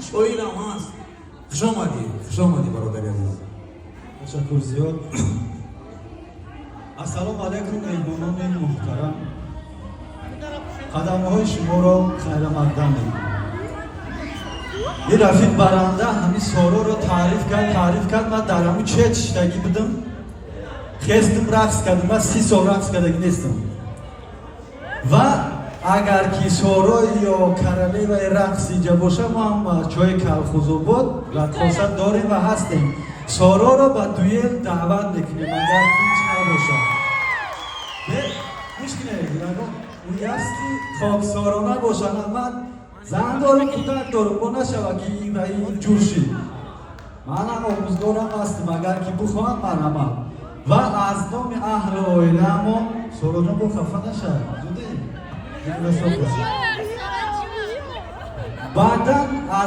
Шоирам ҳаст. Хуш омадӣ, хуш омадӣ, бародари азиз. Ташаккур зиёд. Ассалому алайкум, меҳмонони муҳтарам, қадамҳои шуморо хайрамақдам мекунам. Ин рафиқ баранда ҳамин Сороро таъриф кард, таъриф кард, ман дар ҳамун чет шиштагӣ будам, хестум, рақс кардам. Ман 30 сол рақс кардагӣ нестам. Ва агар ки Соро ё королеваи рақс инҷа боша, мо ҳам бачаҳои Калхузобод раққоса дорем ва ҳастем. Сороро ба дуэл даъват мекунем, агар ҳеҷ набошад. Гӯш кунед, ягон уясти хоксорона бошад. Ман зан дорам, кӯдак дорам, бо нашава ки ин ва ин ҷур шид. Манам омӯзгорам ҳастам, агар ки бихоҳам, марҳамат. Ва аз номи аҳли оилаамон, Сороҷон, бо хафа нашав, зудӣ. Баъдан.